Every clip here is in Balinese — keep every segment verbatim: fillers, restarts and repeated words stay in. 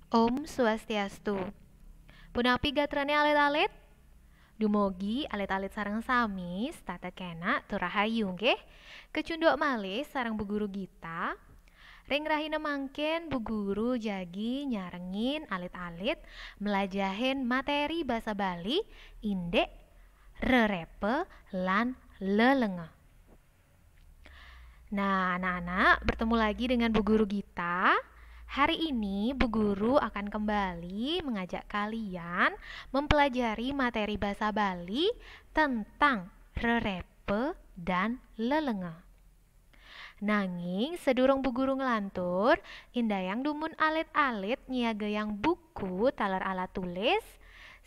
Om Swastiastu. Punapi gatrane alit-alit? Dumogi alit-alit sareng sami setata kena tur rahayu nggih. Kecunduk malih sareng Bu Guru Gita. Ring rahina mangkin Bu Guru jagi nyarengin alit-alit mlajahin materi basa Bali indik rerepa lan lelenga. Nah, anak-anak, bertemu lagi dengan Bu Guru Gita. Hari ini Bu Guru akan kembali mengajak kalian mempelajari materi bahasa Bali tentang rerepa dan lelenga. Nanging sedurung Bu Guru nglantur, indayang dumun alit-alit nyiagayang buku taler alat tulis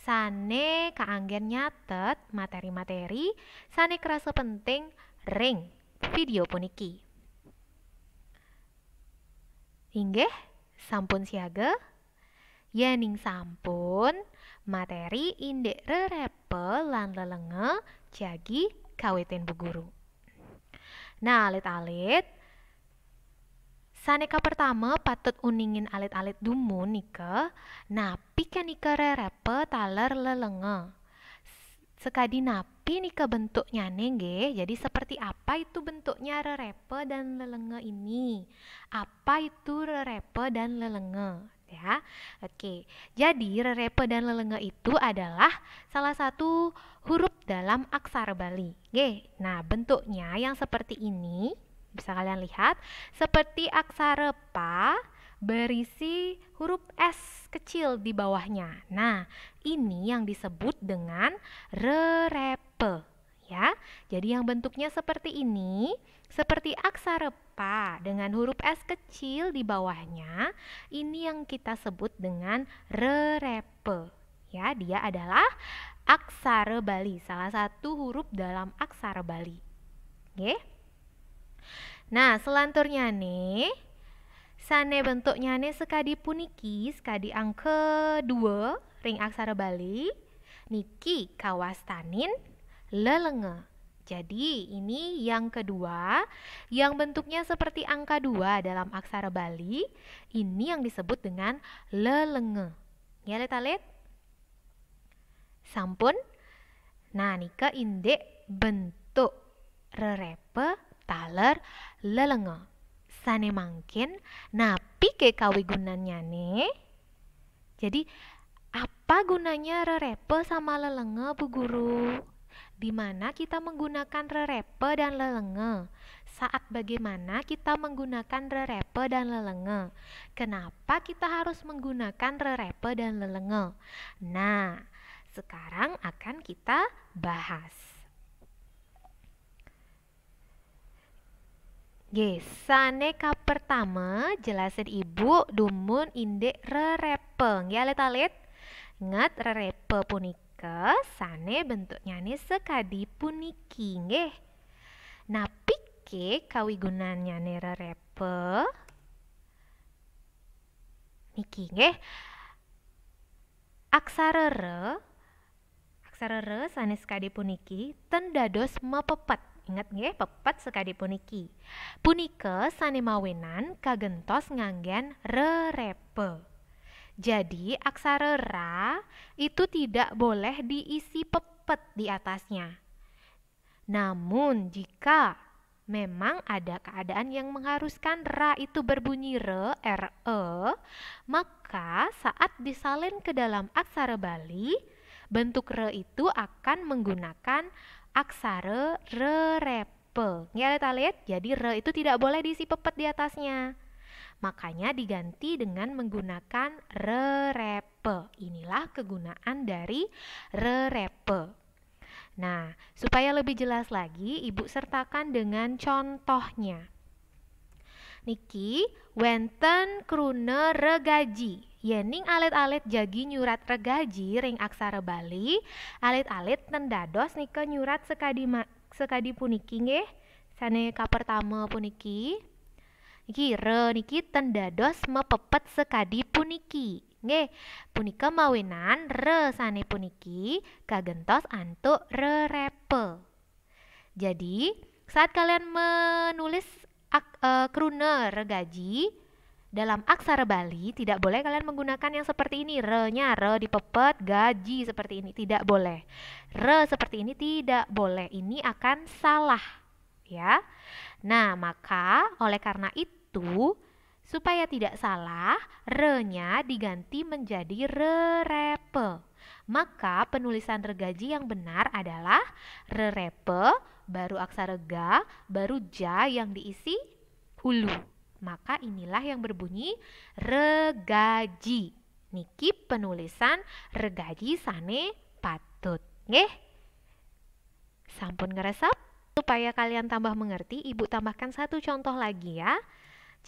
sane kaanggen nyatet materi-materi sane krasa penting ring video puniki. Inggih, sampun siaga? Yening sampun, materi indik rerepa lan lelenga jagi kawitin Bu Guru. Nah, alit-alit, sane kapertama patut uningin alit-alit dumun nika, napi nika rerepa taler lelenga? Sekadi napi nika bentuknyane nggih? Jadi seperti apa itu bentuknya rerepa dan lelenga ini? Apa itu rerepa dan lelenga? Ya. Oke. Jadi rerepa dan lelenga itu adalah salah satu huruf dalam aksara Bali. Nggih. Nah, bentuknya yang seperti ini, bisa kalian lihat, seperti aksara pa berisi huruf S kecil di bawahnya. Nah, ini yang disebut dengan rerepa, ya. Jadi yang bentuknya seperti ini, seperti aksara pa dengan huruf S kecil di bawahnya, ini yang kita sebut dengan rerepa. Ya, dia adalah aksara Bali, salah satu huruf dalam aksara Bali. Nggih. Nah, selanturnyane sane bentuknyane sekadi puniki, sekadi angka dua ring aksara Bali, niki kawastanin lelenga. Jadi, ini yang kedua, yang bentuknya seperti angka dua dalam aksara Bali, ini yang disebut dengan lelenga. Ya, alit-alit? Sampun? Nah, nika indik bentuk rerepa taler lelenga. Sane mangkin, napi ke kawigunannyane? Jadi, apa gunanya rerepa sama lelenga, Bu Guru? Di mana kita menggunakan rerepa dan lelenga? Saat bagaimana kita menggunakan rerepa dan lelenga? Kenapa kita harus menggunakan rerepa dan lelenga? Nah, sekarang akan kita bahas. Nggih, sane kapertama, jelasin Ibu dumun indik rerepa. Nggih, alit-alit? Inget, rerepa punika sane bentuknyane sekadi puniki, nggih. Napike kawigunannyane rerepa? Niki, nggih. Aksara re, aksara re sane sekadi puniki ten dados mapepet. Inget, nggih, pepet sekadi puniki. Punika sane mawinan kagentos nganggen rerepa. Jadi, aksara ra itu tidak boleh diisi pepet di atasnya. Namun, jika memang ada keadaan yang mengharuskan ra itu berbunyi re, R E, maka saat disalin ke dalam aksara Bali, bentuk re itu akan menggunakan aksara rerepa. Nggih, alit-alit? Jadi, re itu tidak boleh diisi pepet di atasnya. Makanya diganti dengan menggunakan rerepa. Inilah kegunaan dari rerepa. Nah, supaya lebih jelas lagi, Ibu sertakan dengan contohnya. Niki wenten kruna regaji. Yening alit-alit jagi nyurat regaji ring aksara Bali, alit-alit ten dados nika nyurat sekadi ma-, sekadi puniki, nggih. Sane kapertama puniki. Niki re niki ten dados mapepet sekadi puniki. Nggih, punika mawinan re sane puniki kagentos antuk rerepa. Jadi, saat kalian menulis ak-, eh, kruna regaji, Dalam aksara Bali tidak boleh kalian menggunakan yang seperti ini, re-nya, re dipepet, gaji seperti ini, tidak boleh. Re seperti ini tidak boleh, ini akan salah, ya. Nah, maka oleh karena itu, supaya tidak salah, re-nya diganti menjadi rerepe. Maka penulisan regaji yang benar adalah rerepe, baru aksara ga, baru ja yang diisi ulu. Maka inilah yang berbunyi regaji. Niki penulisan regaji sane patut. Nggih. Sampun ngresep? Supaya kalian tambah mengerti, Ibu tambahkan satu contoh lagi ya.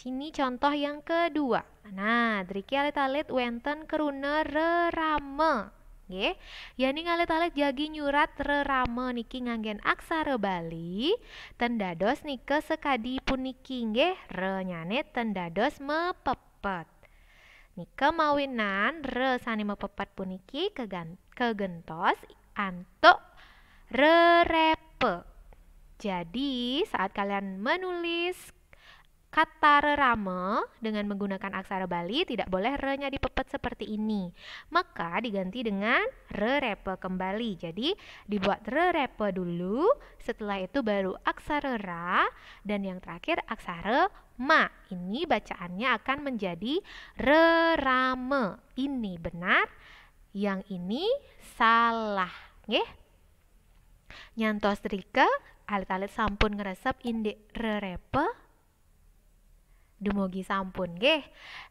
Ini contoh yang kedua. Nah, driki alit-alit wenten kruna rerama. Nggih. Yening alit-alit jagi nyurat rerama niki nganggen aksara Bali, ten dados nika sekadi puniki nggih, re-nyane ten dados mepepet. Nika mawinan re sane mepepet puniki kegan-, kegentos antuk rerepe. Jadi, saat kalian menulis kata rerama dengan menggunakan aksara Bali, tidak boleh re-nya dipepet seperti ini. Maka diganti dengan rerepe kembali. Jadi, dibuat rerepe dulu, setelah itu baru aksara ra, dan yang terakhir aksara ma. Ini bacaannya akan menjadi rerama. Ini benar, yang ini salah. Nggih. Nyantos drika, alit-alit sampun ngresep indik rerepe? Dumugi sampun, nggih.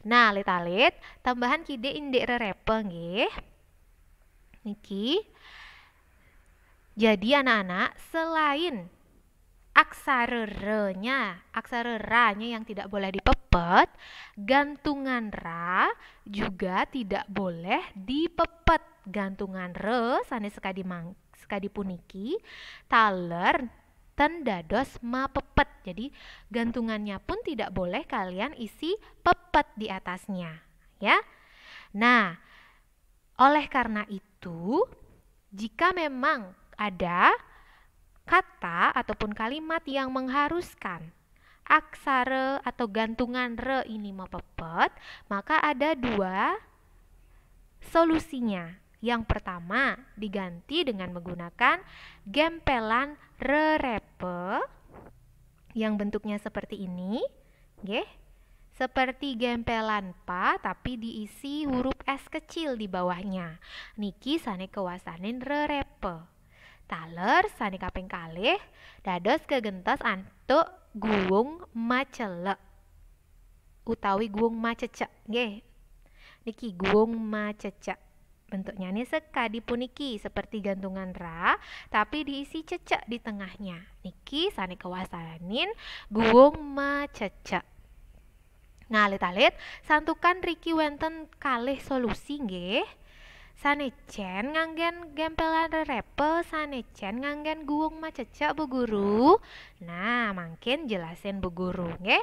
Nah, alit-alit, tambahan kidik indik rerepe, nggih. Niki. Jadi, anak-anak, selain aksara re-nya, aksara ra-nya yang tidak boleh dipepet, gantungan ra juga tidak boleh dipepet. Gantungan re sane sekadi mang-, sekadi puniki, taler ten dados mapepet. Jadi, gantungannya pun tidak boleh kalian isi pepet di atasnya, ya. Nah, oleh karena itu, jika memang ada kata ataupun kalimat yang mengharuskan aksara atau gantungan re ini mepepet, maka ada dua solusinya. Yang pertama, diganti dengan menggunakan gempelan rerepe yang bentuknya seperti ini, nggih. Seperti gempelan pa, tapi diisi huruf S kecil di bawahnya. Niki sane kawastanin rerepe. Taler sane kaping kalih, dados kegentos antuk guung macelek utawi guung macecek, nggih. Niki guung macecek. Bentuknya ini sekadi puniki, seperti gantungan ra, tapi diisi cecek di tengahnya. Niki sane kawastanin guung macecek. Nah, alit-alit, santukan riki wenten kalih solusi, nggih. Sane cen nganggen gempelan rerepe, sane cen nganggen guung macecek, Bu Guru. Nah, mangkin jelasin Bu Guru, nggih.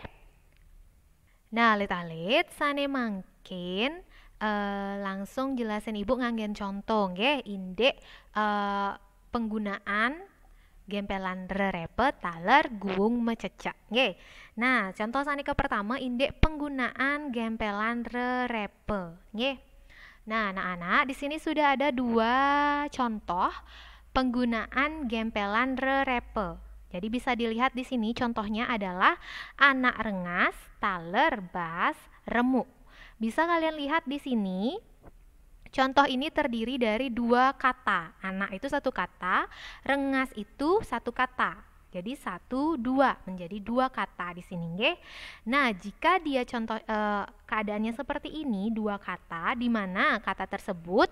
Nah, alit-alit, sane mangkin, eh, langsung jelasin Ibu nganggen contoh, nggih, indik, eh, penggunaan gempelan rerepe taler guung macecek, nggih. Nah, contoh sane ke pertama indik penggunaan gempelan rerepe, nggih. Nah, anak-anak, di sini sudah ada dua contoh penggunaan gempelan rerepe. Jadi bisa dilihat di sini contohnya adalah anak rengas, taler bas, remuk. Bisa kalian lihat di sini, contoh ini terdiri dari dua kata. Anak itu satu kata, rengas itu satu kata. Jadi satu, dua, menjadi dua kata di sini, nggih. Nah, jika dia contoh, eh, keadaannya seperti ini, dua kata, di mana kata tersebut,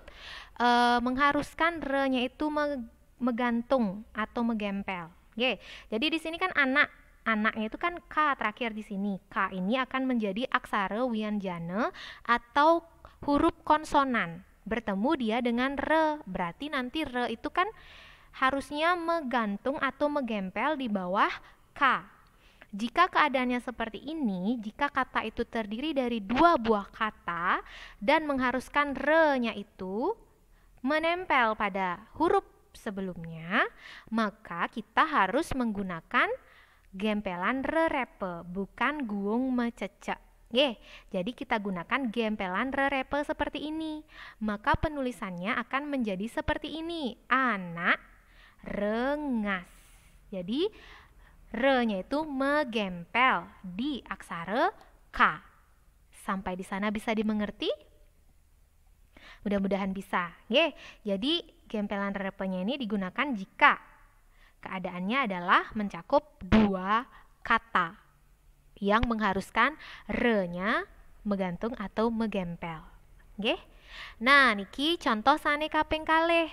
eh, mengharuskan re-nya itu me-, megantung atau megempel. Nggih. Jadi di sini kan anak, anaknya itu kan ka terakhir di sini. Ka ini akan menjadi aksara wianjana atau huruf konsonan. Bertemu dia dengan re, berarti nanti re itu kan harusnya megantung atau megempel di bawah ka. Jika keadaannya seperti ini, jika kata itu terdiri dari dua buah kata dan mengharuskan re-nya itu menempel pada huruf sebelumnya, maka kita harus menggunakan gempelan rerepe, bukan guung macecek. Nggih, jadi kita gunakan gempelan rerepe seperti ini. Maka penulisannya akan menjadi seperti ini. Anak rengas. Jadi, re-nya itu megempel di aksara K. Sampai di sana bisa dimengerti? Mudah-mudahan bisa. Nggih, jadi gempelan rerepenya ini digunakan jika keadaannya adalah mencakup dua kata yang mengharuskan re-nya megantung atau megempel. Nggih. Nah, niki contoh sane kaping kalih.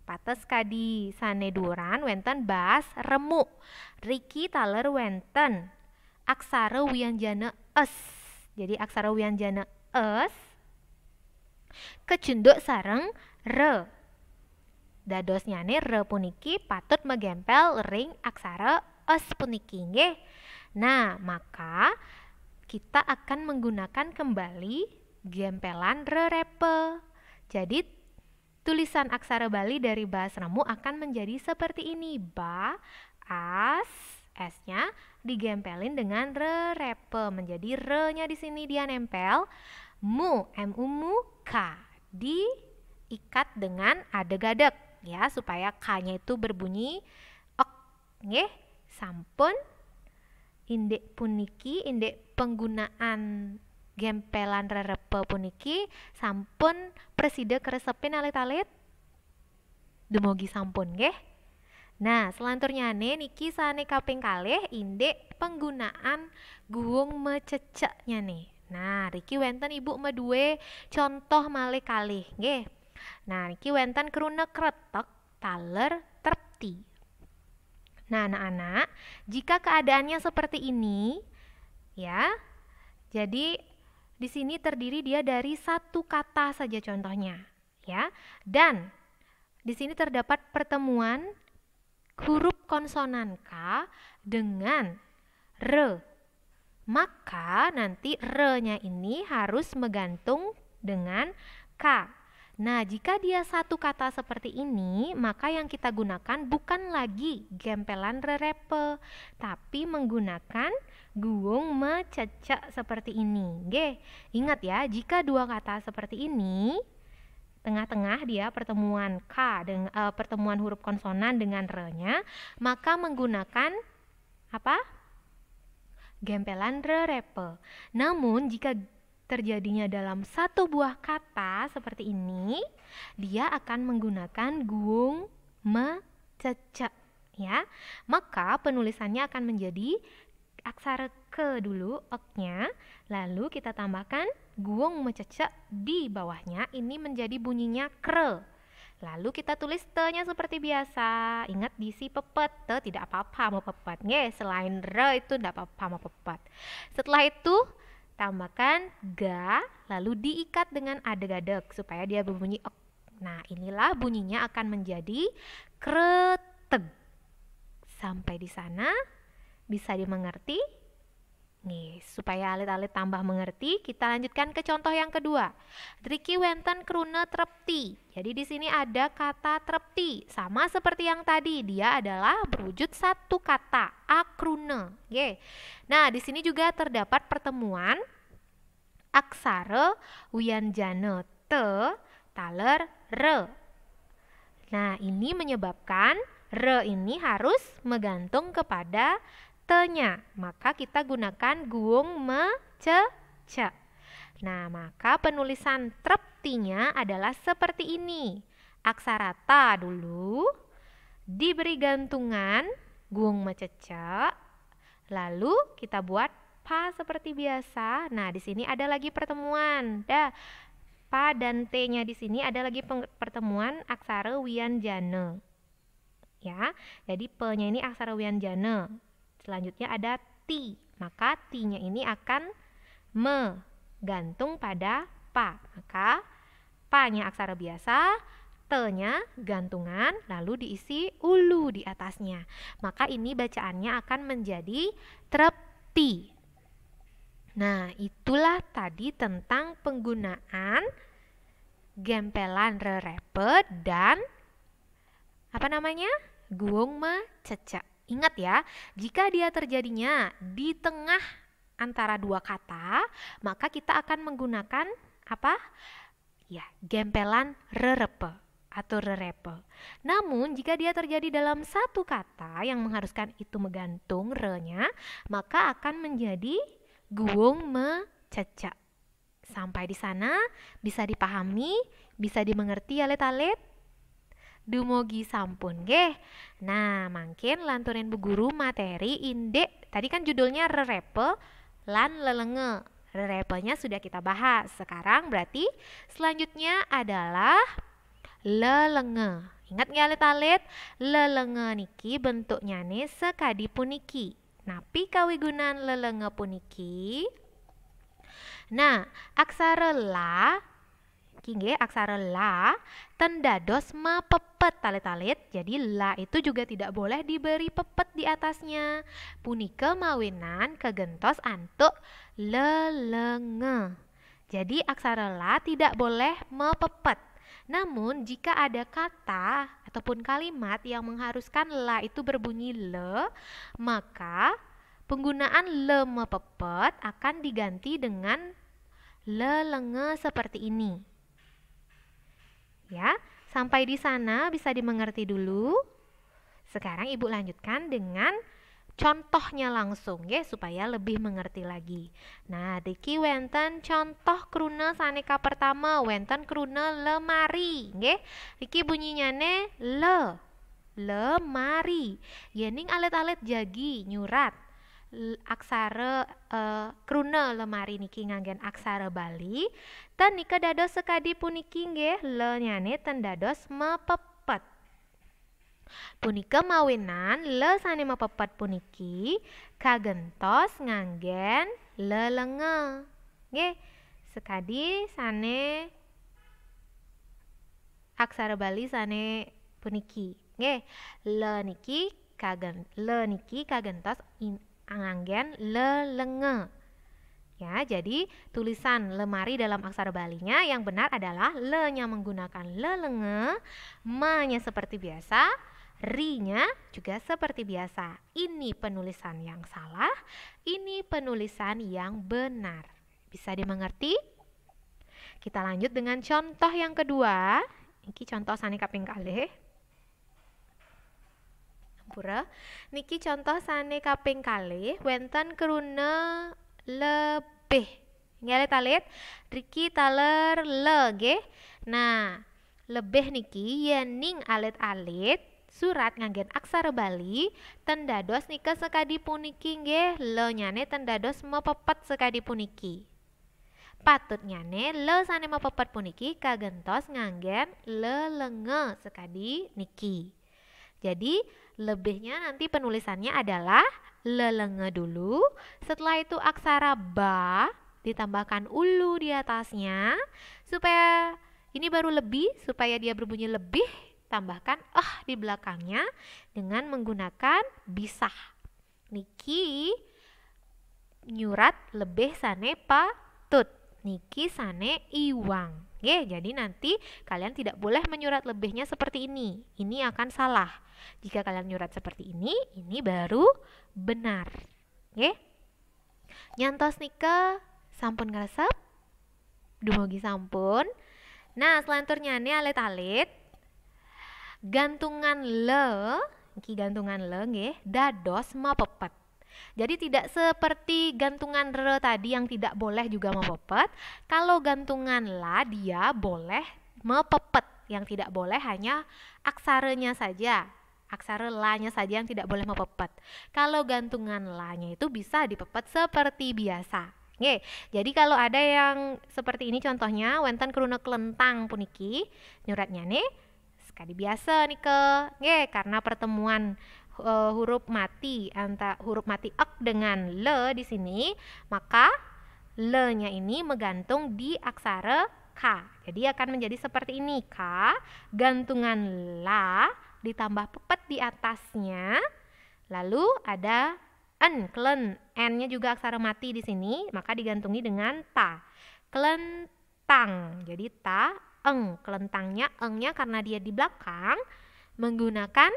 Pates kadi sane duran wenten bas remuk. Riki taler wenten aksara wianjana es. Jadi aksara wianjana es kecunduk sareng re. Dadosnyane re puniki patut megempel ring aksara es puniki, nggih. Nah, maka kita akan menggunakan kembali gempelan rerepe. Jadi, tulisan aksara Bali dari bas remuk akan menjadi seperti ini. Ba, as, S-nya digempelin dengan rerepe. Menjadi re-nya di sini dia nempel. Mu, M U mu, ka. Diikat dengan adeg-adeg, ya, supaya ka-nya itu berbunyi ek, nggih. Sampun indik puniki, indik penggunaan gempelan rerepe puniki sampun presida kresepin alit-alit? Dumugi sampun, nggih. Nah, selanturnyane niki sane kaping kalih indik penggunaan guung mececeknyane. Nah, riki wenten Ibu madue contoh malih kalih, nggih. Nah, niki wenten kruna kretek taler trepti. Nah, anak-anak, jika keadaannya seperti ini, ya, jadi di sini terdiri dia dari satu kata saja contohnya, ya. Dan di sini terdapat pertemuan huruf konsonan K dengan re. Maka nanti re-nya ini harus megantung dengan K. Nah, jika dia satu kata seperti ini, maka yang kita gunakan bukan lagi gempelan rerepe, tapi menggunakan guung mececek seperti ini. Nggih, ingat ya, jika dua kata seperti ini, tengah-tengah dia pertemuan K dengan, eh, pertemuan huruf konsonan dengan re-nya, maka menggunakan apa? Gempelan rerepe. Namun, jika terjadinya dalam satu buah kata seperti ini, dia akan menggunakan guung mececek, ya. Maka penulisannya akan menjadi aksara ke dulu, ek-nya, lalu kita tambahkan guung mececek di bawahnya, ini menjadi bunyinya kre. Lalu kita tulis te-nya seperti biasa. Ingat diisi pepet, te tidak apa-apa mau pepet. Nggih, selain re itu tidak apa-apa mau pepet. Setelah itu, tambahkan ga, lalu diikat dengan adeg-adeg supaya dia berbunyi ek. Nah, inilah bunyinya akan menjadi kreteg. Sampai di sana bisa dimengerti? Nggih, supaya alit-alit tambah mengerti, kita lanjutkan ke contoh yang kedua. Driki wenten kruna trepti. Jadi di sini ada kata trepti. Sama seperti yang tadi, dia adalah berwujud satu kata, akruna. Nggih. Nah, di sini juga terdapat pertemuan aksara wianjana te taler re. Nah, ini menyebabkan re ini harus megantung kepada te-nya. Maka kita gunakan guung mececek. Nah, maka penulisan treptinya adalah seperti ini. Aksara ta dulu, diberi gantungan guung mececek, lalu kita buat pa seperti biasa. Nah, di sini ada lagi pertemuan. Dah, pa dan te-nya di sini ada lagi peng-, pertemuan aksara wianjana. Ya, jadi pe-nya ini aksara wianjana. Selanjutnya ada ti. Maka ti-nya ini akan menggantung pada pa. Maka pa-nya aksara biasa, te-nya gantungan, lalu diisi ulu di atasnya. Maka ini bacaannya akan menjadi trepti. Nah, itulah tadi tentang penggunaan gempelan rerepe dan apa namanya? Guung mececek. Ingat ya, jika dia terjadinya di tengah antara dua kata, maka kita akan menggunakan apa? Ya, gempelan rerepe atau rerepe. Namun, jika dia terjadi dalam satu kata yang mengharuskan itu menggantung re-nya, maka akan menjadi guung mececek. Sampai di sana bisa dipahami, bisa dimengerti alit-alit? Dumugi sampun nggih. Nah, mangkin lanturin Bu Guru materi indik. Tadi kan judulnya rerepe lan lelenge. Rerepenya sudah kita bahas. Sekarang berarti selanjutnya adalah lelenge. Ingat nggih alit-alit? Lelenge niki bentuknyane sekadi puniki. Napi kawigunan lelenge puniki? Nah, aksara la, iki nggih aksara la, ten dados mapepet alit-alit. Jadi la itu juga tidak boleh diberi pepet di atasnya. Punika mawinan kagentos antuk lelenge. Jadi aksara la tidak boleh mepepet. Namun jika ada kata ataupun kalimat yang mengharuskan la itu berbunyi le, maka penggunaan le mepepet akan diganti dengan lelenge seperti ini. Ya, sampai di sana bisa dimengerti dulu. Sekarang Ibu lanjutkan dengan contohnya langsung ya, supaya lebih mengerti lagi. Nah, niki wenten contoh kruna sane kapertama, wenten kruna lemari nggih. Niki bunyinyane le. Lemari. Yening alit-alit jagi nyurat l-, aksara eh, kruna lemari niki nganggen aksara Bali, ten nika dados sekadi puniki nggih, le-nyane ten dados mepepet. Punika mawinan le sane mepepet puniki kagentos nganggen lelenge. Nggih, sekadi sane aksara Bali sane puniki. Nggih, le niki kagen-, le niki kagentos in-, nganggen lelenge. Ya, jadi tulisan lemari dalam aksara Balinya yang benar adalah le-nya menggunakan lelenge, ma-nya seperti biasa, ri-nya juga seperti biasa. Ini penulisan yang salah, ini penulisan yang benar. Bisa dimengerti? Kita lanjut dengan contoh yang kedua. Niki contoh sane kaping kalih. Ampura. Niki contoh sane kaping kalih, wenten kruna lebih. Nggih alit-alit, driki taler le nggih. Nah, lebih niki yening alit-alit surat nganggen aksara Bali, ten dados nika sekadi puniki nggih, le-nyane ten dados mepepet sekadi puniki. Patutnyane le sane mepepet puniki kagentos nganggen lelenge sekadi niki. Jadi, lebihnya nanti penulisannya adalah lelenge dulu, setelah itu aksara ba ditambahkan ulu di atasnya, supaya ini baru lebih, supaya dia berbunyi lebih, tambahkan eh di belakangnya dengan menggunakan bisah. Niki nyurat lebih sane patut. Niki sane iwang. Nggih, jadi nanti kalian tidak boleh menyurat lebihnya seperti ini. Ini akan salah. Jika kalian nyurat seperti ini, ini baru benar. Nggih. Nyantos nika sampun ngresep? Dumugi sampun. Nah, selanturnyane alit-alit. Gantungan le, niki gantungan le nggih, dados mapepet. Jadi tidak seperti gantungan re tadi yang tidak boleh juga mepepet. Kalau gantungan la, dia boleh mepepet. Yang tidak boleh hanya aksaranya saja. Aksara la-nya saja yang tidak boleh mepepet. Kalau gantungan la-nya itu bisa dipepet seperti biasa. Nggih, jadi kalau ada yang seperti ini contohnya, wenten kruna klentang puniki, nyuratnyane sekadi biasa nika. Nggih, karena pertemuan eh, huruf mati anta-, huruf mati ek dengan le di sini, maka le-nya ini menggantung di aksara ka. Jadi akan menjadi seperti ini, ka, gantungan la ditambah pepet di atasnya, lalu ada en, klen, n-nya juga aksara mati di sini, maka digantungi dengan ta. Klentang. Jadi ta, eng. Klentangnya, eng-nya karena dia di belakang, menggunakan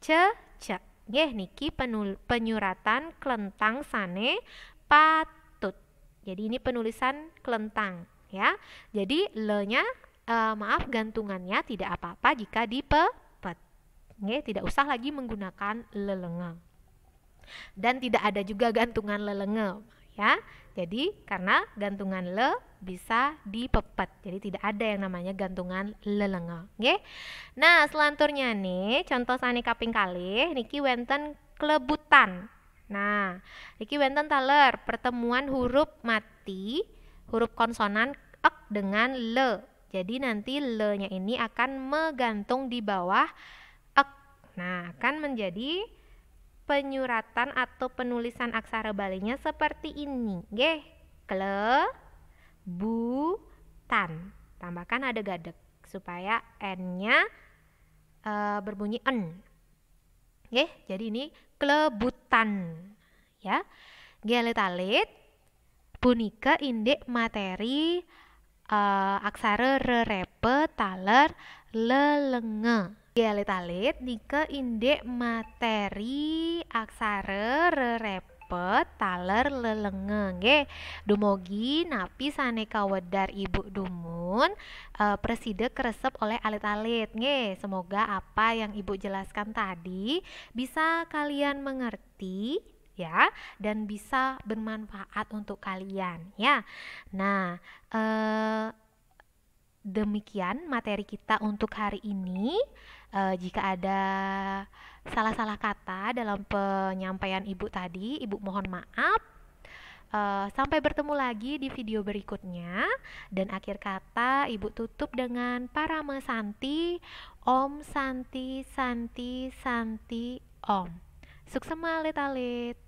ce, ce. Nggih, niki penul-, penyuratan klentang sane patut. Jadi ini penulisan kelentang, ya. Jadi le-nya, eh, maaf, gantungannya tidak apa-apa jika dipepet. Nggih, tidak usah lagi menggunakan lelenge. Dan tidak ada juga gantungan lelenge, ya. Jadi karena gantungan le bisa dipepet. Jadi tidak ada yang namanya gantungan lelenge. Nggih. Nah, selanturnya nih, contoh sane kaping kalih niki wenten klebutan. Nah, niki wenten taler pertemuan huruf mati, huruf konsonan ek dengan le. Jadi nanti le-nya ini akan menggantung di bawah ek. Nah, akan menjadi penyuratan atau penulisan aksara Balinya seperti ini. Nggih, klebutan. Tambahkan ada gadek supaya n-nya, eh, berbunyi en. Nggih, jadi ini klebutan. Ya. Nggih, alit-alit, punika indik materi, eh, aksara rerepe taler lelenge. Nggih, alit-alit, nika indik materi aksara rerepe taler lelenge. Nggih, dumugi napi sane kawedar Ibu dumun, eh, prasida kresep olih alit-alit. Nggih, semoga apa yang Ibu jelaskan tadi bisa kalian mengerti, ya, dan bisa bermanfaat untuk kalian, ya. Nah, eh, demikian materi kita untuk hari ini. Eh, jika ada salah-salah kata dalam penyampaian Ibu tadi, Ibu mohon maaf. Eh, sampai bertemu lagi di video berikutnya. Dan akhir kata, Ibu tutup dengan Parama Santi, Om Santi, Santi, Santi, Om. Suksema, alit-alit.